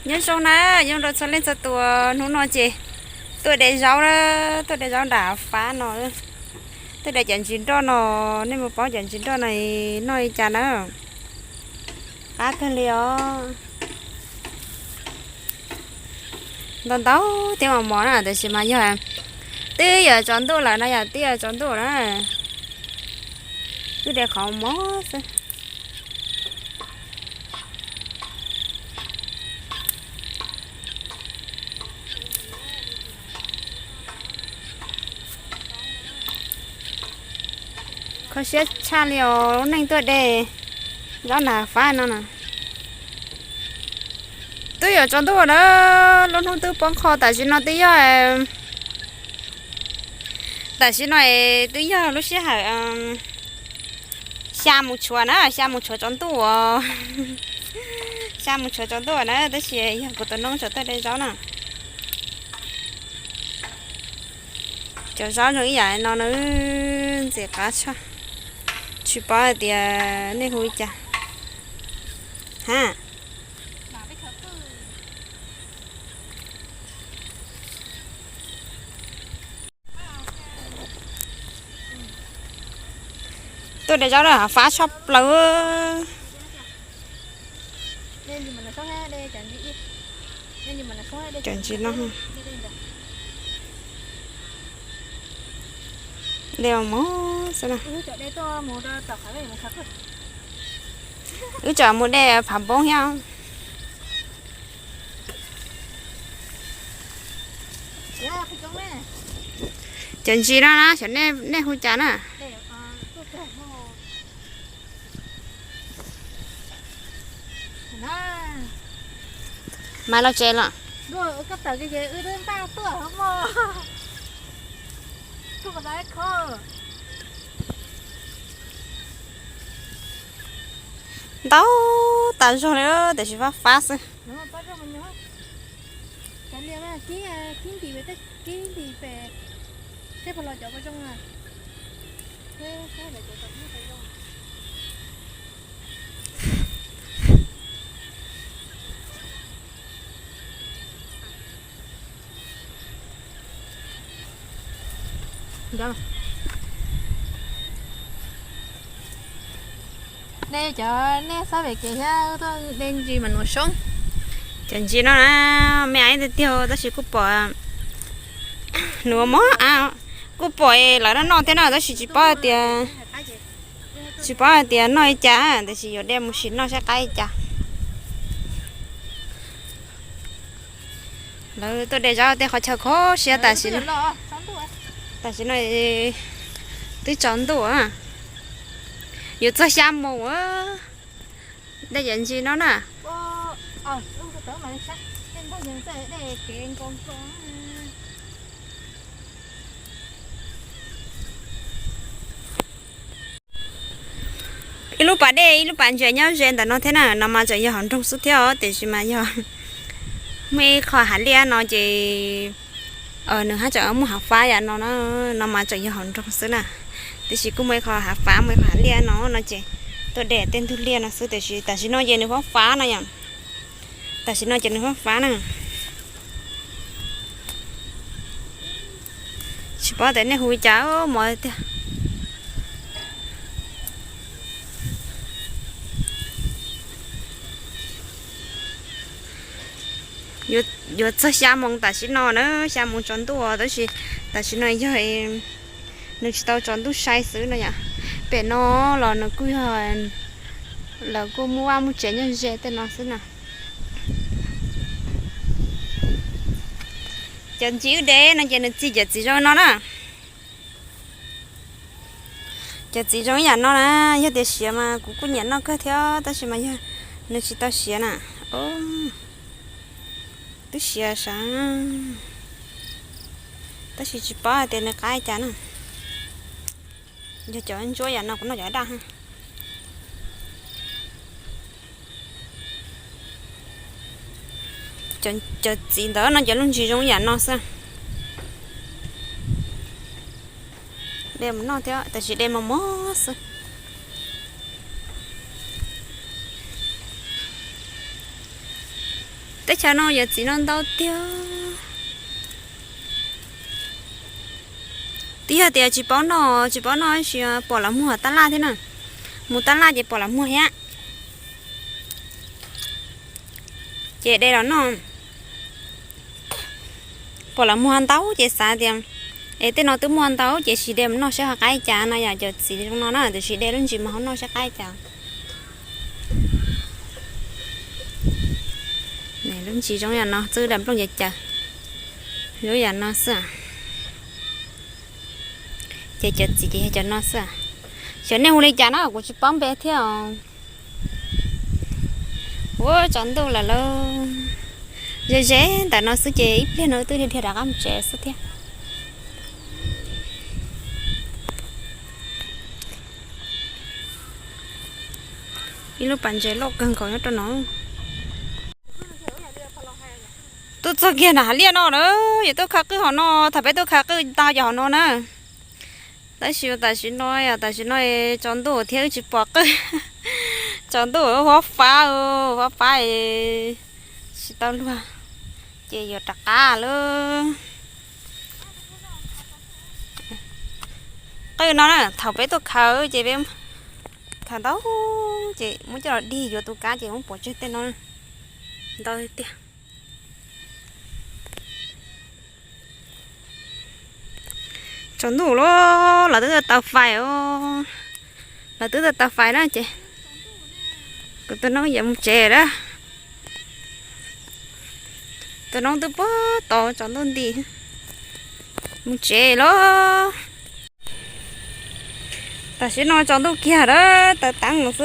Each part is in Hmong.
Nyob zoo na, nyob zoo rau txhua leej txhua tus, hnub no ces tuaj de zaub na, tuaj de zaub nram fab no, tuaj de cov ntsis nroj no, nej mus paub cov ntsis nroj no noj li cas na, qab kawg li os. Ntau ntau thiab mos mos na, tiam sis mas yog twb yuav tsaus ntuj lawm no, yog twb yuav tsaus ntuj na, twb de qhov mos xwb. Kho siab tshaj li os, lub neej tuaj de zaub nram fab no na. Twb yuav tsaus ntuj na, lub hnub twb poob qho, tam sim no twb yog, tam sim no twb yog lub sij hawm xya mus tshuav na, xya mus tshuav tsaus ntuj os. Xya mus tshuav tsaus ntuj na, tab sis yog kuv tus noob tseem tuaj de zaub na. Cov zaub zoo ib yam no na, ntxim qab tshaj. Tsis paub hais tias nej hu li cas ha. Tuaj de zaub na, fab tshaj plaws. Cov ntsis no de mos xwb na. Wb tsam mus de phav npoob thiab. Cov ntsis no na, xyov nej hu cas na. Mas los tsev los. Ntau tas zog li, tiam sis fab fab xwb. De cov nej xab pem kev thiab tuaj de ntsis mas nuav soob. Cov ntsis no na, me ais tiag tiag tab sis kuj pom nws ua mob, kuj pom lawv noj noj thiab na, tab sis tsis paub hais tias, tsis paub hais tias noj li cas, tiam sis yuav de mus sim noj saib qab li cas. Lawv tuaj de zaub tej qhov chaw kho siab tam sim no. Tam sim no twb tsaus ntuj, yuav txog xya moos. De cov ntsis no na. Ib lub pas dej ib lub pas ntses nyob ze ntawm no thiab na, no mas tseem yog hauv nroog xwb thiab os, tiam sis mas yog muaj ib qho hav liaj no ces nws haj tseem muaj hav fab yam no, no mas tseem yog hauv nroog xwb na. Tiam sis kuj muaj ib qho hav fab muaj ib qho hav liaj no no ces tuaj de tej ntug liaj no xwb, tiam sis tam sim no ces nws fab fab no yom. Tam sim no ces nws fab fab na. Tsis paub tias nej hu li cas mos tiag. Yuav txog xya moos tam sim no na, xya moos tsaus ntuj tab sis tam sim no yog nws tsis tau tsaus ntuj sai xwb no yom. Pem no los nws kuj yog, lawv kuj muaj vaj muaj tsev nyob ze tej no xwb na. Cov ntsis wb de no ces nws txi cov txiv zoo no na. Cov txiv zoo ib yam no na, yog tias siav mas kuv kuj nyiam noj kawg thiab tab sis mas yog nws tsis tau siav na. Twb siav sav, tab sis tsis paub hais tias nws qab li cas na. Yog cov ntsuab yam no kuv noj cov daj. Cov txiv ntawd no cov lub ntsis zoo yam no xwb. De mus noj thiab tab sis de mos mos xwb. Teb chaws no yawm txiv no ntau tiag. Twb yog tias tsis paub noj, tsis paub noj tab sis pom lawv muag tab laj thiab na. Mus tab laj ces pom lawv muag thiab. Ces de los noj. Pom lawv muag ntau ces xav tias, es tej no twb muaj ntau ces sim de mus noj saib ho qab li cas no yom, cov txiv zoo no na, tiam sis de lub ntsis mas ho noj saib qab li cas. Lub ntsis zoo yam no xwb, daim nplooj ces caws zoo yam no xwb. Ces cov txiv ces yog cov no xwb. Xyov nej hu li cas na, kuv tsis paub npe thiab os. Ua tsaus ntuj lawm lauj. Ze ze ntawm no xwb ces ib pliag no twb dhia rov qab mus tsev xwb thiab. Ib lub pas ntses loj kawg nkaus nyob rau no. Tuaj txog kiag nram hav liaj no na, yuav tuaj khav qwj hauv no, thaum peb tuaj khav qwj tau yog hauv no na. Tab sis tam sim no, tam sim no tsaus ntuj thiab wb tsis pom qwj. Tsaus ntuj huab fab, huab fab tsis tau luag, ces yuav rov qab lawm. Qwj no na, thaum peb tuaj khaws ces peb khaws ntau, ces muab coj los dig yuav tus kab ces muab puav tseg tej no ntau tiag. Tsaus ntuj lawm, lawv twb tau fais os. Lawv twb tau fais na ces kuv tus noob yuav mus tsev lawm. Tus noob twb puag tod tsaus ntuj nti. Mus tsev lawm. Tam sim no tsaus ntuj kiag lawm, taws teeb xwb.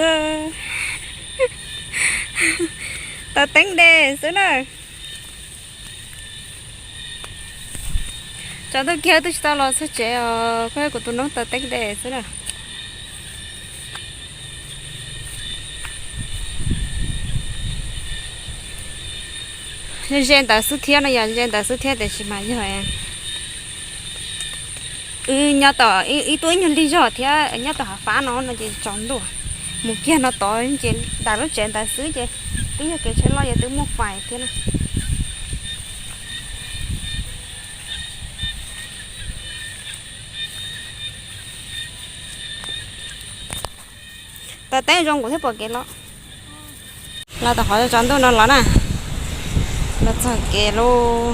Taws teeb de xwb na. Tsaus ntuj kiag twb tsis tau los txog tsev os, kuv tus noob taws teeb de xwb na. Ze ntawd xwb thiab no, yog ze ntawd xwb thiab tiam sis mas yog wb nyob tom ib tug ib nyuag lig zog thiab nyob tom hav fab no no ces tsaus ntuj. Mus kiag no tod ces nram lub tsev ntawd xwb ces twb yog kev tsheb loj ces twb muaj fais thiab na. Taws teeb zoo kuv thiaj pom kev los. Los tom qhov tsaus ntuj no los na. Los txog kev lauj.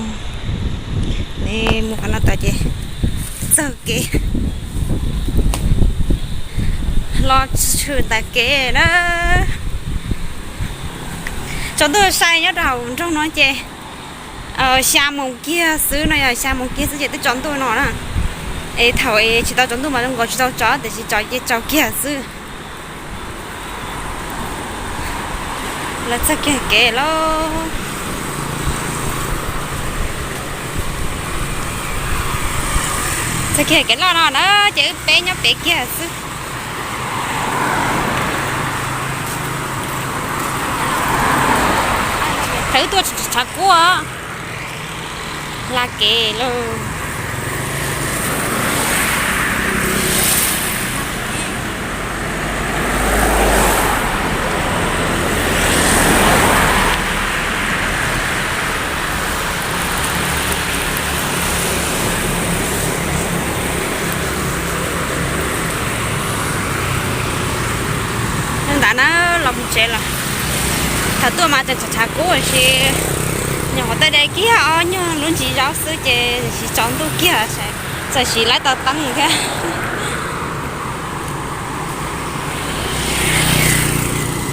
Mus qhov no tod ces txog kev. Los tshwm ntawm kev na. Tsaus ntuj sai nyob rau hauv nroog no ces xya moos kiag xwb no, yog xya moos kiag xwb ces twb tsaus ntuj no na. Es thaum tsis tau tsaus ntuj mas zoo nkaus tsis tau tsaus, tiam sis tsaus ces tsaus kiag xwb. Los txog kiag kev lauj. Txog kiag kev loj no na ces wb peb nyob pem kiag xwb. Thaum wb tuaj tshav kub os. Hla kev lauj. Ntawd na, los mus tsev los. Thaum tuaj mas tseem tshav tshav kub tiam sis nyuam qhuav tawm de kiag ob nyuag lub ntsis zaub xwb ces tsis tsaus ntuj kiag, txawm siv lawv tau teeb thiab.